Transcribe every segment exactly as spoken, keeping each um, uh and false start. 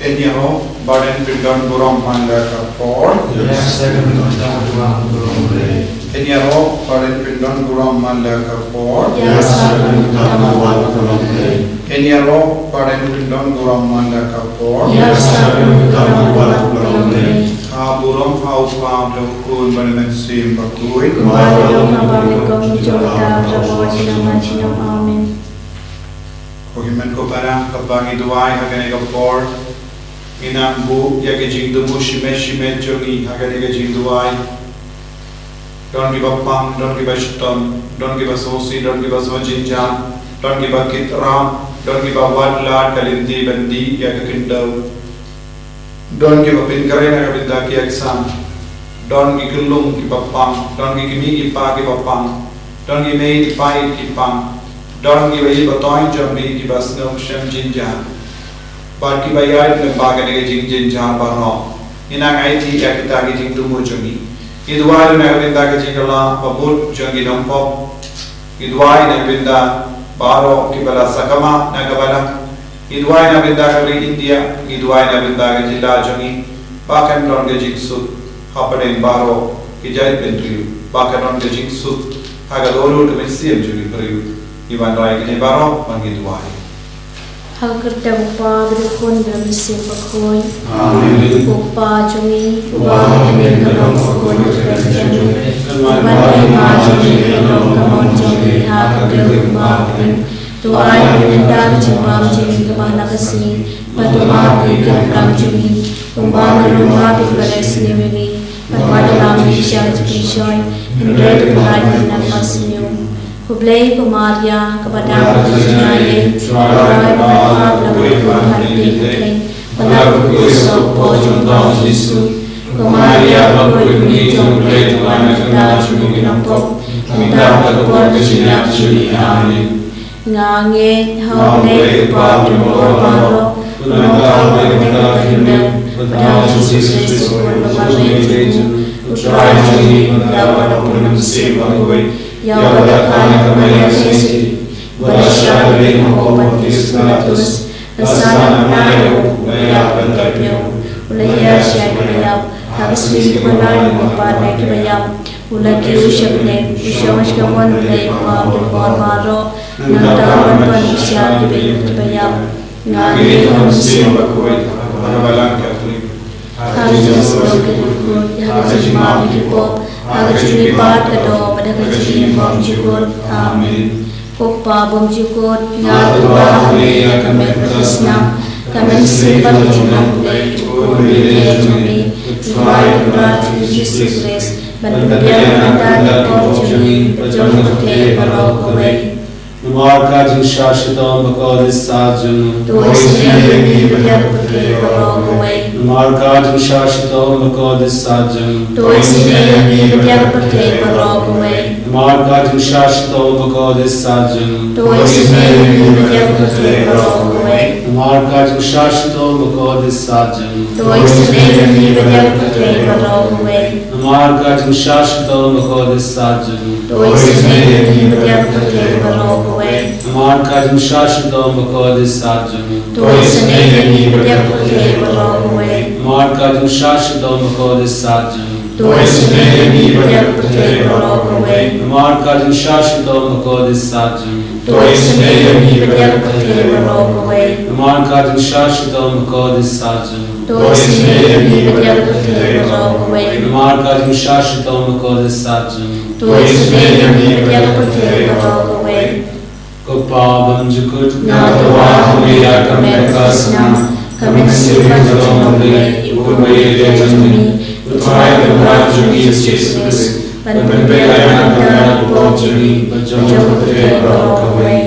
Kynja ruh ba ren pyndon burom man la ka por. Kynja ruh ba ren pyndon burom man la ka por. Kynja ruh ba ren pyndon burom man la ka por. Ka burom ha u Kpa bad ha u Khun bad ha u Mynsiem Bakhuid. Amen. Ko hynmen ko para, kaba ngi duwai ha kane ka por, ngi nang buh ïa ka jingthmu shimet shimet jong ngi ha kane ka jingduwai. Don kiba pang, don kiba shitom, don kiba sngewsih, don kiba sngewjynjar, don kiba kit ram, don kiba wad lad ka lynti ban dih ïa ka khyndew. Don kiba pynkhreh na ka bynta ki exam. Don ki khyllung kiba pang, don ki kmie ki kpa kiba pang, don ki mei ki pa ki pang, don kiba ïeit ba toiñ jong ngi kiba sngew shem jynjar. Bad kiba ïaid lyngba kane ka jingjynjar baroh. Ngi nang aiti ïa kita ki jingthmu jong ngi. Ngi duwai ruh na ka bynta ka jingkylla ba mut jong ki nongpop. Ngi duwai na ka bynta baroh kiba la sakma na ka balang. Ngi duwai na bynta ka ri India, ngi duwai na bynta ka jylla jong ngi, ba kan don ka jingsuk hapdeng baroh ki jaitbynriew, ba kan don ka jingsuk ha ka dohnud ka mynsiem jong ngi briew. Ngi wanrah ïa kine baroh ban ngi duwai. Ha ka kyrteng u Kpa bad u Khun bad u Mynsiem Bakhuid. Amen. Ko Kpa jong ngi, uba ha bneng, ka long bakhuid ka kyrteng jong me. Ka long ka mon jong me ha ka kyrteng u Kpa. To ai ïa ngi mynta ka jingbam jong ngi kaba ha la ka sngi, bad to map ïa ki kam jong ngi, kumba ngi ruh map ïa kiba leh sniew ïa ngi, bad wat lam ngi sha ka jingshoi, hynrei to pynlait ngi na ka sniew. Khublei ko Maria, kaba dap ka jingaiei, U Trai u don bad pha, la kyrkhu ha ïing ki kynthei, bad la kyrkhu u soh ka por jong u Jisu. Ko Maria, bakhuid kum ngi jong U Blei, to ai na ka bynta jong ngi ki nongpop, mynta bad ha ka por ka jingïap jong ngi. Amen. Nga ngeit ha U Blei U Kpa Jong U Baroh, U Nongthaw Bakhuid, bad ha U Jisu Khrist U Khun ba marwei jong U Trai jong ngi, bad ha U Mynsiem Bakhuid, ïa uba la kha na ka Maria Theisotti, uba la shah ha ri ha u Pontius Pilatus, la sah, la mmat, la ïap, la ïap, u la hiar sha kiba ïap, ha ka sngi kaba lai u la pat na kiba ïap. U la kiew sha bneng, u shong sha kamon U Blei U Kpa jong U Baroh, nangta un wan ban pynshai ïa kiba ïap. Nga ngeit ha U Mynsiem Bakhuid, ha ka balang Katholik, ha ka jingsngewsih bakhuid, ha ka jingmap ïa ki pop, ha ka jingmihpat ka doh, bad ha ka jingim bymjukut. Amen. Ko Kpa bymjukut, nga tyrwa ha me ïa ka met bad ka snam, ka mynsiem bad ka jinglong U Blei, U Khun bad U Blei jong me, U Trai U Kynrad U Jisu Khrist, ban pynbiang na ka bynta ki pop jong ngi bad jong ka pyrthei baroh kawei. Namar ka jingshah shitom bakordit sat jong U. To isynei ïa ngi bad ïa ka pyrthei baroh kawei. Namar ka jingshah shitom bakordit sat jong U. To isynei ïa ngi bad ïa ka pyrthei baroh kawei. Namar ka jingshah shitom bakordit sat jong U. To isynei ïa ngi bad ïa ka pyrthei baroh kawei. Namar ka jingshah shitom bakordit sat jong U. To isynei ïa ngi bad ïa ka pyrthei baroh kawei. Namar ka jingshah shitom bakordit sat jong U. To isynei ïa ngi bad ïa ka pyrthei baroh kawei. Namar ka jingshah shitom bakordit sat jong U. To isynei ïa ngi bad ïa ka pyrthei baroh kawei. Namar ka jingshah shitom bakordit sat jong U. To isynei ïa ngi bad ïa ka pyrthei baroh kawei. Namar ka jingshah shitom bakordit sat jong U. To isynei ïa ngi bad ïa ka pyrthei baroh kawei. Namar ka jingshah shitom bakordit sat jong U. To isynei ïa ngi bad ïa ka pyrthei baroh kawei. Namar ka jingshah shitom bakordit sat jong U. To isynei ïa ngi bad ïa ka pyrthei baroh kawei. Ko Kpa bymjukut, nga tyrwa ha me ïa ka met ka snam, ka mynsiem bad ka jinglong U Blei, U Khun bad U Blei jong me, U Trai U Kynrad jong ngi U Jisu Khrist, ban pynbiang na ka bynta ki pop jong ngi bad jong ka pyrthei baroh kawei.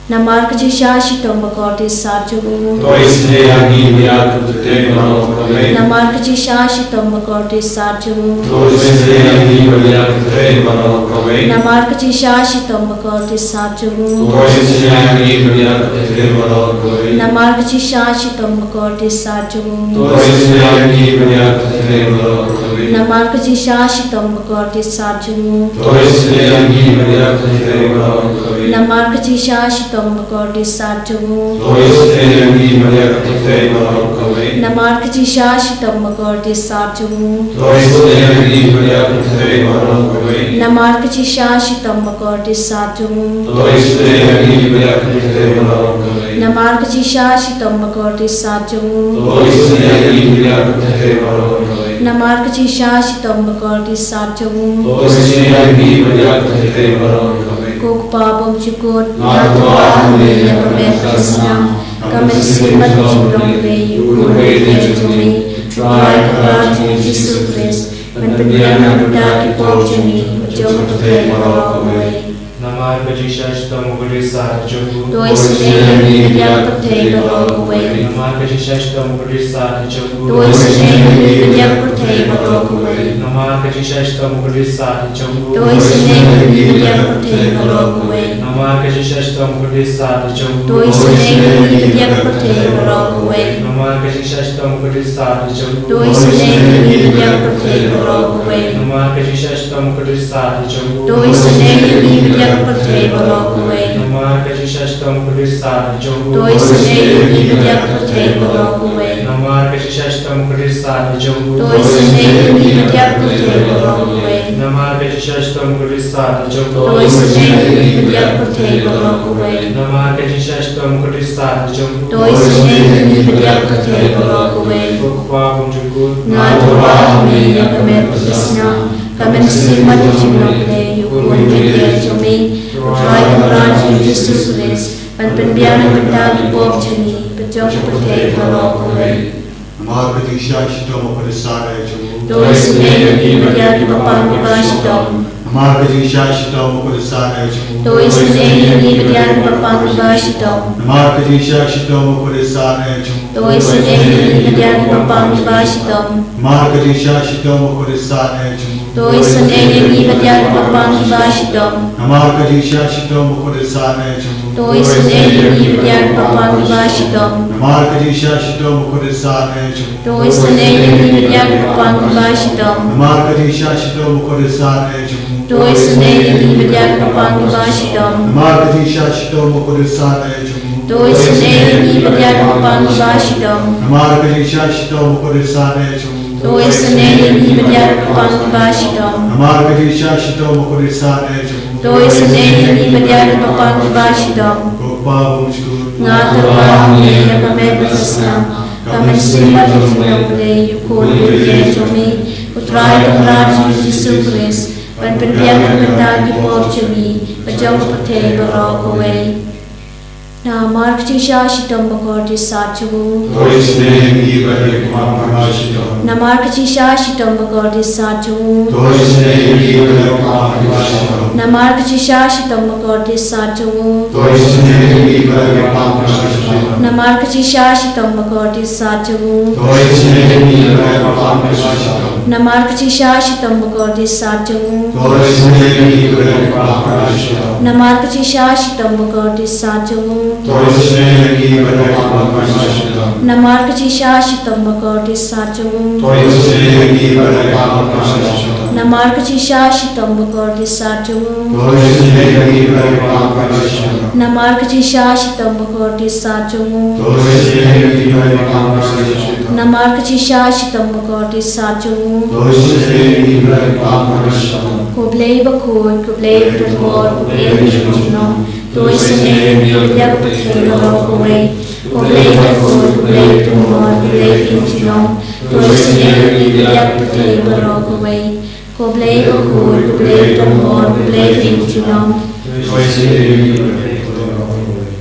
Namar ka jingshah shitom bakordit sat jong U. To isynei ïa ngi bad ïa ka pyrthei baroh kawei. Namar ka jingshisha shitom bakordit sat jong u. To isynei ïa ngi ban ïa ka pyrthei baroh kawei. Namar ka jingshisha shitom bakordit sat jong u. To isynei ïa ngi ban ïa ka pyrthei baroh kawei. Namar ka jingshisha shitom bakordit sat jong u. To isynei ïa ngi ban ïa ka pyrthei baroh kawei. Namar ka jingshisha shitom bakordit sat jong u. To isynei ïa ngi ban ïa ka pyrthei baroh kawei. Namar ka jingshisha shitom bakordit sat jong u. To isynei ïa ngi ban ïa ka pyrthei baroh kawei. Namar ka jingshisha shitom bakordit sat jong u. To isynei ïa ngi ban ïa ka pyrthei baroh kawei. Namar ka jingshisha shitom bakordit sat jong u. To isynei ïa ngi ban ïa ka pyrthei baroh kawei. Namar ka jingshisha shitom bakordit sat jong u. To isynei ïa ngi ban ïa ka pyrthei baroh kawei. Namar ka jingshisha shitom bakordit sat jong u. To isynei ïa ngi ban ïa ka pyrthei baroh kawei. Ko Kpa bymjukut, nga tyrwa ha me ïa ka met ka snam, ka mynsiem bad ka jinglong Blei, u Khun baieit jong me, u Trai Kynrad jong ngi Jisu Khrist, ban pynbiang na ka bynta ki pop jong ngi bad jong ka pyrthei baroh kawei. Namar ka jingshisha shitom bakordit sat jong u. To isynei ïa ngi ban ïa ka pyrthei baroh kawei. Namar ka jingshisha shitom bakordit sat jong u. To isynei ïa ngi ban ïa ka pyrthei baroh kawei. Namar ka jingshisha shitom bakordit sat jong u. To isynei ïa ngi ban ïa ka pyrthei baroh kawei. Namar ka jingshisha shitom bakordit sat jong u. To isynei ïa ngi ban ïa ka pyrthei baroh kawei. Namar ka jingshisha shitom bakordit sat jong u. To isynei ïa ngi ban ïa ka pyrthei baroh kawei. Namar ka jingshisha shitom bakordit sat jong u. To isynei ïa ngi ban ïa ka pyrthei baroh kawei. Namar ka jingshisha shitom bakordit sat jong u. To isynei ïa ngi ban ïa ka pyrthei baroh kawei. Namar ka jingshisha shitom bakordit sat jong u. To isynei ïa ngi ban ïa ka pyrthei baroh kawei. Namar ka jingshisha shitom bakordit sat jong u. To isynei ïa ngi ban ïa ka pyrthei baroh kawei. Namar ka jingshisha shitom bakordit sat jong u. To isynei ïa ngi ban ïa ka pyrthei baroh kawei. Ko Kpa bymjukut, nga tyrwa ha me ïa ka met ka snam, ka mynsiem bad ka jinglong Blei, u Khun baieit jong me, u Trai Kynrad jong ngi Jisu Khrist, ban pynbiang na ka bynta ki pop jong ngi bad jong ka pyrthei baroh kawei. Namar ka jingshisha shitom bakordit sat jong u. To isynei ïa ngi bad ïa kiba pang kiba shitom. Namar ka jingshisha shitom bakordit sat jong u. To isynei ïa ngi bad ïa kiba pang kiba shitom. Namar ka jingshisha shitom bakordit sat jong u. To isynei ïa ngi bad ïa kiba pang kiba shitom. Namar ka jingshisha shitom bakordit sat jong u. To isynei ïa ngi bad ïa kiba pang kiba shitom. Namar ka jingshisha shitom bakordit sat jong u. To isynei ïa ngi bad ïa kiba pang kiba shitom. Namar ka jingshisha shitom bakordit sat jong u. To isynei ïa ngi bad ïa kiba pang kiba shitom. Namar ka jingshisha shitom bakordit sat jong u. To isynei ïa ngi bad ïa kiba pang kiba shitom. Namar ka jingshisha shitom bakordit sat jong u. To isynei ïa ngi bad ïa kiba pang kiba shitom. Namar ka jingshisha shitom bakordit sat jong u. To isynei ïa ngi bad ïa kiba pang kiba shitom. Namar ka jingshisha shitom bakordit sat jong u. To isynei ïa ngi bad ïa kiba pang kiba shitom. Ko Kpa bymjukut, nga tyrwa ha me ïa ka met ka snam, ka mynsiem bad ka jinglong Blei, u Khun baieit jong me, u Trai Kynrad jong ngi Jisu Khrist, ban pynbiang na ka bynta ki pop jong ngi bad jong ka pyrthei baroh kawei. Namar ka jingshisha shitom bakordit sat jong u. To isynei ïa ngi bad ïa kiba pang kiba shitom. Namar ka jingshisha shitom bakordit sat jong u. To isynei ïa ngi bad ïa kiba pang kiba shitom. Namar ka jingshisha shitom bakordit sat jong u. To isynei ïa ngi bad ïa kiba pang kiba shitom. Namar ka jingshisha shitom bakordit sat jong u. To isynei ïa ngi bad ïa kiba pang kiba shitom. Namar ka jingshisha shitom bakordit sat jong u. To isynei ïa ngi bad ïa kiba pang kiba shitom. Namar ka jingshisha shitom bakordit sat jong u. To isynei ïa ngi bad ïa kiba pang kiba shitom. Namar ka jingshisha shitom bakordit sat jong u. To isynei ïa ngi bad ïa kiba pang kiba shitom. Namar ka jingshisha shitom bakordit sat jong u. To isynei ïa ngi bad ïa kiba pang kiba shitom. Namar ka jingshisha shitom bakordit sat jong u. To isynei ïa ngi bad ïa kiba pang kiba shitom. Namar ka jingshisha shitom bakordit sat jong u. To isynei ïa ngi bad ïa kiba pang kiba shitom. Ko Blei bakhuid, ko Blei badonbor, ko Blei ba ïeit junom. To isynei ïa ngi bad ïa ka pyrthei baroh kawei. Ko Blei bakhuid, ko Blei badonbor, ko Blei ba ïeit junom. To isynei ïa ngi bad ïa ka pyrthei baroh kawei. Ko Blei bakhuid, ko Blei badonbor, ko Blei ba ïeit junom. To isynei ïa ngi bad ïa ka pyrthei baroh kawei.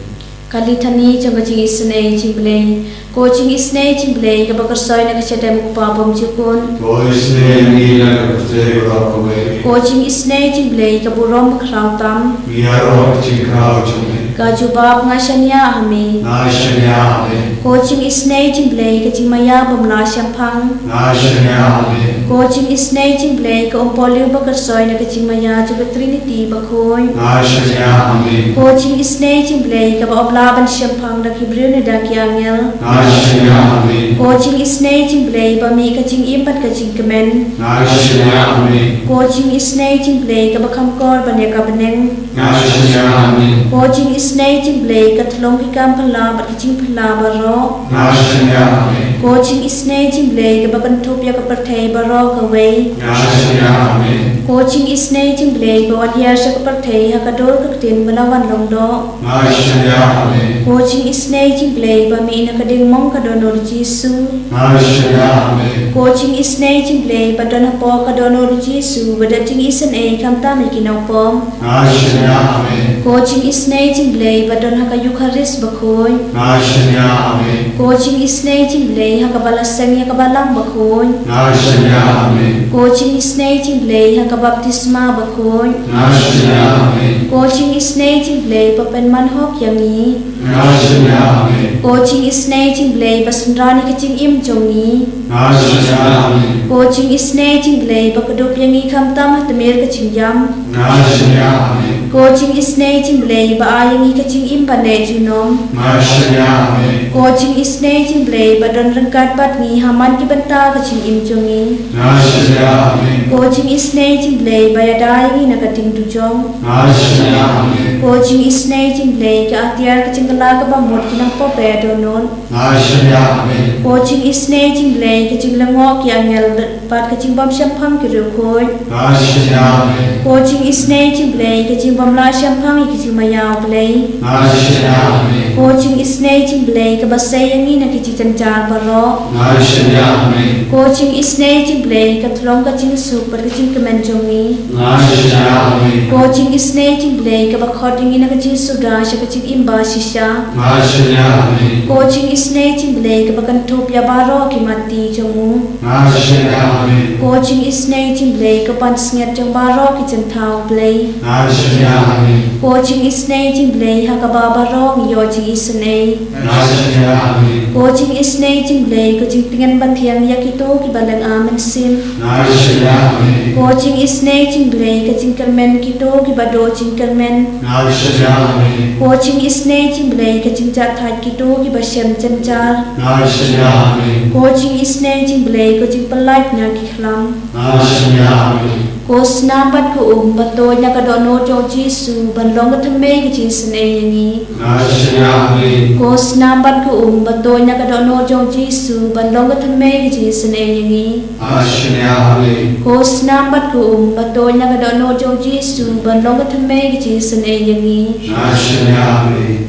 Ka Litani jong ka jingisynei jong U Blei. Ko jingisynei jong U Blei kaba kyrsoi na ka shadem U Kpa bymjukut. To isynei ïa ngi na ka pyrthei baroh kawei. Ko jingisynei jong U Blei ka burom bakhraw tam. Ngi ïaroh ka jingkhraw jong me. Ka jubab: Nga shaniah ha me. Nga shaniah ha me. Ko jingisynei jong U Blei, ka jingmaïa bym lah shemphang. Nga shaniah ha me. Ko jingisynei jong U Blei, ka umpohliew bakhuid na ka jingmaïa jong ka Trinity bakhuid. Nga shaniah ha me. Ko jingisynei jong U Blei, kaba ym lah ban shemphang da ki briew ne da ki angel. Nga shaniah ha me. Ko jingisynei jong U Blei, ba mih ka jingim bad ka jingkmen. Nga shaniah ha me. Ko jingisynei jong U Blei, kaba kham kor ban ïa ka bneng. Nga shaniah ha me. Ko jingisynei jong U Blei, ka thlong ki kam phylla bad ki jingphylla baroh. Nga shaniah ha me. Ko jingisynei jong U Blei, kaba kynthup ïa ka pyrthei baroh kawei. Nga shaniah ha me. Ko jingisynei jong U Blei, ba wan hiar sha ka pyrthei ha ka dur ka ktien ba la wan long doh. Nga shaniah ha me. Ko jingisynei jong U Blei, ba mih na ka diengmong ka dohnud Jisu. Nga shaniah ha me. Ko jingisynei jong U Blei, ba don hapoh ka dohnud Jisu, ba dep jingisynei khamtam ïa ki nongpop. Nga shaniah ha me. Ko jingisynei jong U Blei, ba don ha ka Eukharist bakhuid. Nga shaniah ha me. Ko jingisynei jong U Blei, ha kaba la seng ïa ka Balang bakhuid. Nga shaniah ha me. Ko jingisynei jong U Blei, ha ka baptisma bakhuid. Nga shaniah ha me. Ko jingisynei jong U Blei, ba pynman hok ïa ngi. Nga shaniah ha me. Ko jingisynei jong U Blei, ba synran ïa ka jingim jong ngi. Nga shaniah ha me. Ko jingisynei jong U Blei, ba kdup ïa ngi khamtam ha tmier ka jingïam. Nga shaniah ha me. Ko jingisynei jong U Blei, ba ai ïa ngi ka jingim ban leh junom. Nga shaniah ha me. Ko jingisynei jong U Blei, ba don ryngkat bad ngi ha man ki bynta ka jingim jong ngi. Nga shaniah ha me. Ko jingisynei jong U Blei, ba ïada ïa ngi na ka ding dujok. Nga shaniah ha me. Ko jingisynei jong U Blei, ka atiar ka jingkylla kaba mut ki nongpop ba ïadonnud. Nga shaniah ha me. Ko jingisynei jong U Blei, ka jinglyngngoh ki angel bad ka jingbymshemphang ki riewkhuid. Nga shaniah ha me. Ko jingisynei jong U Blei, ka jingbymlah shemphang ïa ka jingmaïa U Blei. Nga shaniah ha me. Ko jingisynei jong U Blei, kaba sei ïa ngi na ki jingjynjar baroh. Nga shaniah ha me. Ko jingisynei jong U Blei, ka thlong ka jingsuk bad ka jingkmen jong ngi. Nga shaniah ha me. Ko jingisynei jong U Blei, kaba khot ïa ngi na ka jingsuda sha ka jingim bashisha. Nga shaniah ha me. Ko jingisynei jong U Blei, kaba kynthup ïa baroh ki matti jong u. Nga shaniah ha me. Ko jingisynei jong U Blei, ka pansngiat jong baroh ki jingthaw Blei. Nga shaniah ha me. Ko jingisynei jong U Blei, ha kaba baroh ngi ïoh jingisynei. Nga shaniah ha me. Ko jingisynei jong U Blei, ko jingtngen bathiang ïa kito kiba lynga mynsiem. Nga shaniah ha me. Ko jingisynei jong U Blei, ka jingkyrmen kito kiba duh jingkyrmen. Nga shaniah ha me. Ko jingisynei jong U Blei, ka jingjahthait kito kiba shem jynjar. Nga shaniah ha me. Ko jingisynei jong U Blei, ko jingpyllait na ki khlam. Nga shaniah ha me. Ko snam bad ko um ba tuid na ka dohnud jong u Jisu ban long ka thymmei ka jingisynei ïa ngi. Nga shaniah ha me. Ko snam bad ko um ba tuid na ka dohnud jong u Jisu ban long ka thymmei ka jingisynei ïa ngi. Nga shaniah ha me. Ko snam bad ko um ba tuid na ka dohnud jong u Jisu ban long ka thymmei ka jingisynei ïa ngi. Nga shaniah ha me.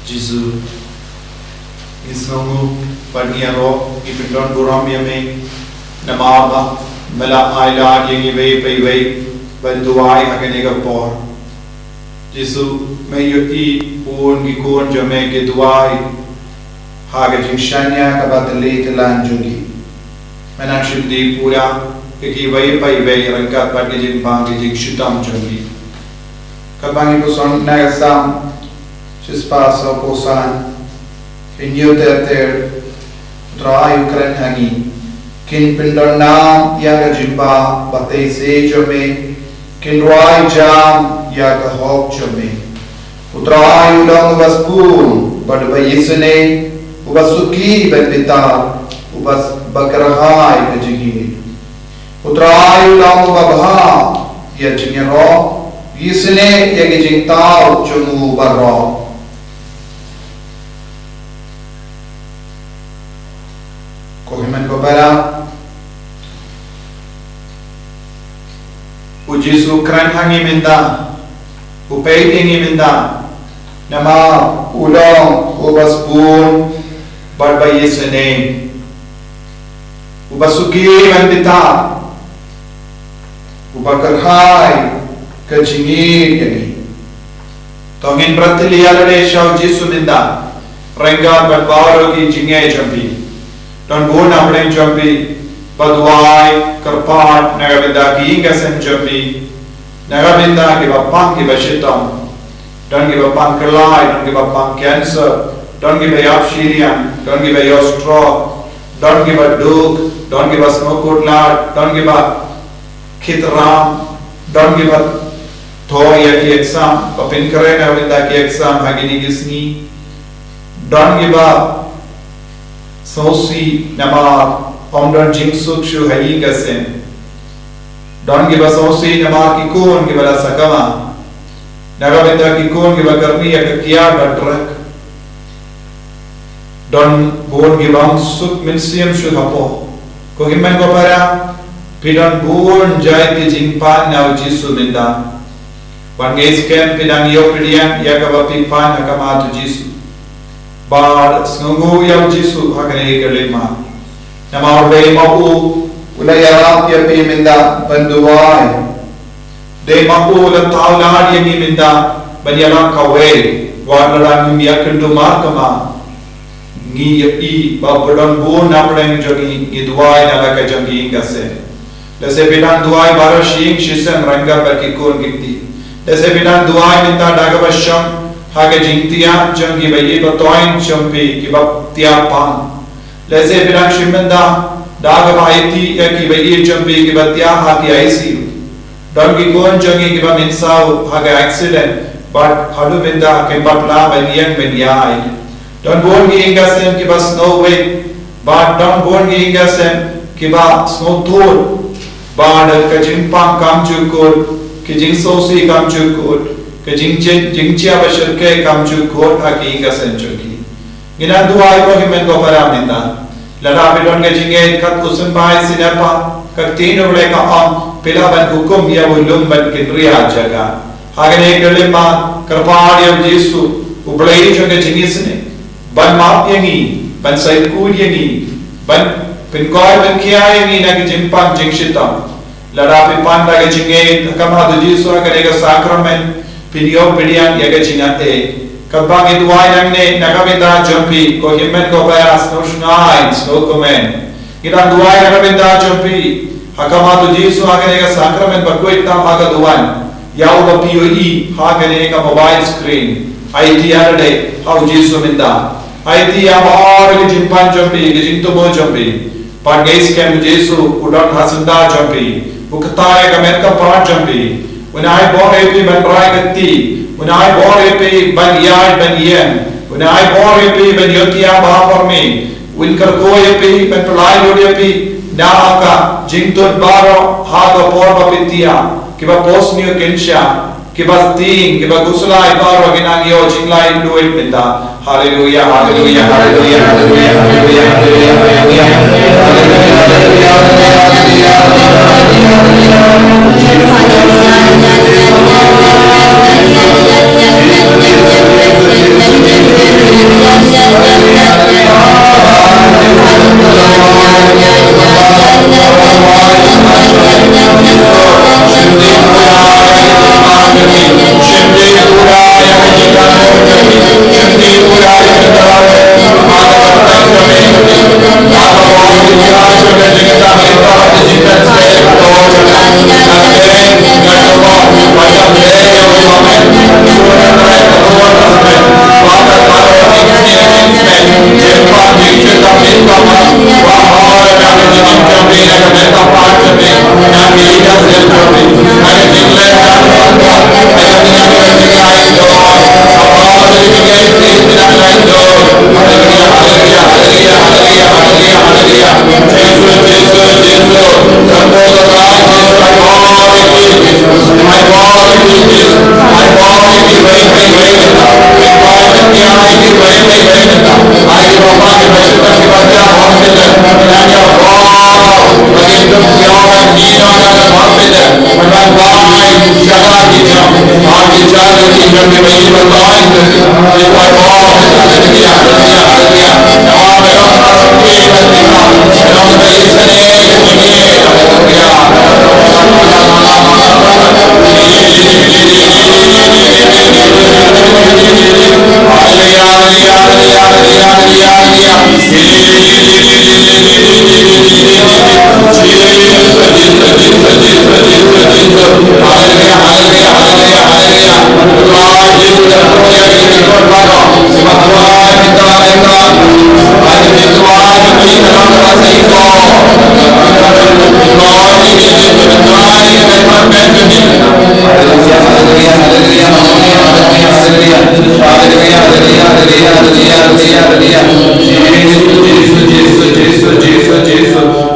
Jisu, ngi sngewnguh bad ngi ïaroh, ngi pyndonburom ïa me, namar ba me la ailad ïa ngi iwei pa iwei ban duwai ha kane ka por. Jisu, me ïohi bun ki khun jong me ki duwai ha ka jingshaniah kaba tylli tyllan jong ki. Me nang shim dih pura ïa kiwei pa iwei ryngkat bad ki jingpang ki jingshitom jong ki. Katba ngi puson na ka Salm shispah sawphew san, hynñiew ter ter, U Trai u kren ha ngi: Kin pyndonnam ïa ka jingbam ba tei se jong me, kin rwai jam ïa ka hok jong me. U Trai u long uba sbun bad uba ïasynei, uba suki bad bitar, uba s-, ba kyrhai ka jingïeit. U Trai u long uba bha ïa jingïaroh, ïasynei ïa ki jingthaw jong u baroh. Ko hynmen ko para, u Jisu u kren ha ngi mynta, u peit ïa ngi mynta, namar u long uba sbun bad ba ïasynei, uba suki bad bitar, uba kyrhai ka jingïeit ïa ngi. To ngin bret ïa lade sha u Jisu mynta ryngkat bad baroh ki jingngeit jong phi. Don bun na pdeng jong phi ba duwai kyrpad na ka bynta ki ïing ka sem jong phi, na ka bynta kiba pang kiba shitom. Don kiba pang kyllai, don kiba pang cancer, don kiba ïap shiliang, don kiba ïoh stroke, don kiba duk, don kiba sngewkhuslai, don kiba khitram, don kiba thoh ïa ki exam, ba pynkhreh na bynta ki exam ha kine ki sngi, don kiba sngewsih namar ym don jingsuk shuh ha ïing ha sem. Don kiba sngewsih namar ki khun kiba la sakma. Na ka bynta ki khun kiba kyrni ïa ka kiad bad drug. Don bun kiba ym suk mynsiem shuh hapoh. Ko hynmen ko para, phi don bun jait ki jingpan na u Jisu mynta. Ban ngeit skhem phi dang ïoh pdiang ïa kaba phi pan ha khmat u Jisu. Bad sngewnguh ïa u Jisu ha kane ka lymma. Namar dei ma u u la ïarap ïa phi mynta ban duwai. Dei ma u u la thaw lad ïa ngi mynta ban ïalam kawei, wat lada ngim ïakynduh markhmat. Ngi ïohi ba don bun na pdeng jong ngi, ngi duwai na la ka jong ngi ïing ka sem. Lehse phi dang duwai baroh shi ïing shi sem ryngkat bad ki khun ki kti. Lehse phi dang duwai mynta da kaba shong ha ka jingthiah jong kiba ïeit ba thoiñ jong phi kiba thiah pang. Lehse phi dang shim bynta da kaba aiti ïa kiba ïeit jong phi kiba thiah ha ki I C U. Don ki khun jong ngi kiba mynsaw ha ka accident bad haduh mynta kim pat lah ban ïeng ban ïaid. Don bun ki ïing ka sem kiba sngewwit bad don bun ki ïing ka sem kiba sngewthuh. Bad ka jingpang kam ju kut, ka jingsngewsih kam ju kut, ka jingjia, jingjia ba shyrkhei kam ju kut ha ki ïing ka sem jong ki. Ngi nang duwai ko hynmen ko para mynta. Lada phi don ka jingngeit kat u symbai sniper, ka ktien U Blei ka ong, phi lah ban hukum ïa u lum ban kynriah jaka. Ha kane ka lymma, kyrpad ïa u Jisu, U Blei jong ka jingisynei, ban map ïa ngi, ban saikhut ïa ngi, ban pynkhuid ban khia ïa ngi na ka jingpang jingshitom. Lada phi pan da ka jingngeit ha khmat u Jisu ha kane ka sakramen, phin ïoh pdiang ïa ka jingaiei. Katba ngi duwai nangne na ka bynta jong phi, ko hynmen ko para, sngewsih, sngewkmen. Ngi dang duwai na ka bynta jong phi ha khmat u Jisu ha kane ka sakramen bakhuid tam ha ka duwan. Ïa uba phi ïohi ha kane ka mobile screen, aiti ïalade ha u Jisu mynta. Aiti ïa baroh ki jingpan jong phi, ki jingthmu jong phi. Bad ngeit skhem u Jisu u don ha syndah jong phi. U kthar ïa ka met ka phad jong phi. Un ai bor ïa phi ban rai ka kti. Un ai bor ïa phi ban ïaid ban ïeng. Un ai bor ïa phi ban ïohthiah bha por mih. Un kyrkhu ïa phi ban pynlait lut ïa phi na ka jingtud baroh ha ka por ba phi thiah. Kiba pos ne kynsha, kiba tieng, kiba khuslai, baroh ki nang ïoh jinglait luid mynta. Haleluia, haleluia, haleluia, haleluia, haleluia, haleluia, haleluia.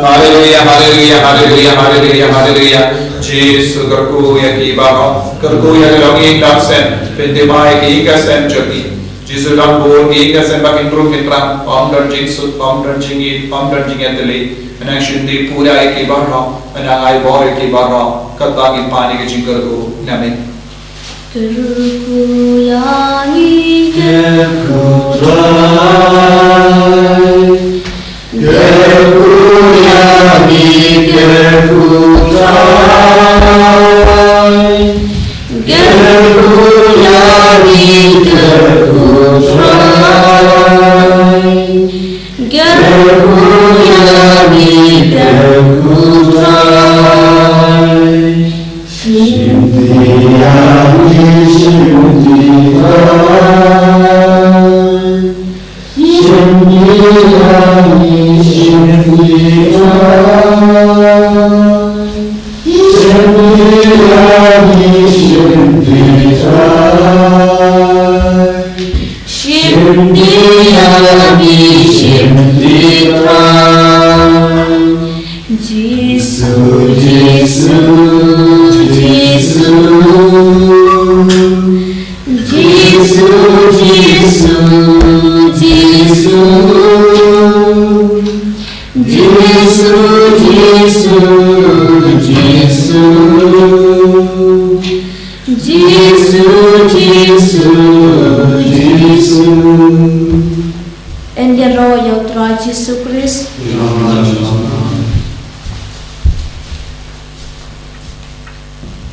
Haleluya, haleluya, haleluya, haleluya, haleluya. Jisu, kyrkhu ïa ki baroh, kyrkhu ïa ki longïing dap sem, pynthymmai ïa ki ïing ka sem jong ki. Jisu, don bun ki ïing ka sem ba kin rung kin rang, ym don jingsuk, ym don jingïeit, ym don jingïatylli. Mynta shim pura ïa ki baroh, mynta ai bor ïa ki baroh, katba ngin pan ïa ka jingkyrkhu na me. Kyrkhu ïa ngi, kyrkhu Trai. Kyrkhu ïa ngi, kyrkhu Trai. Kyrkhu ïa ngi, kyrkhu Trai. Kyrkhu ïa ngi, kyrkhu Trai. Shim ti ïa ngi, shim ti Trai. Shim ti ïa ngi, shim ti Trai. Shim ti ïa ngi, shim ti Trai. Shim ti ïa ngi, shim ti Trai. Jisu, Jisu, Jisu. Jisu, Jisu, Jisu. Jisu, Jisu, Jisu. Jisu, Jisu, Jisu. Yn ïaroh ïa U Trai Jisu Khrist.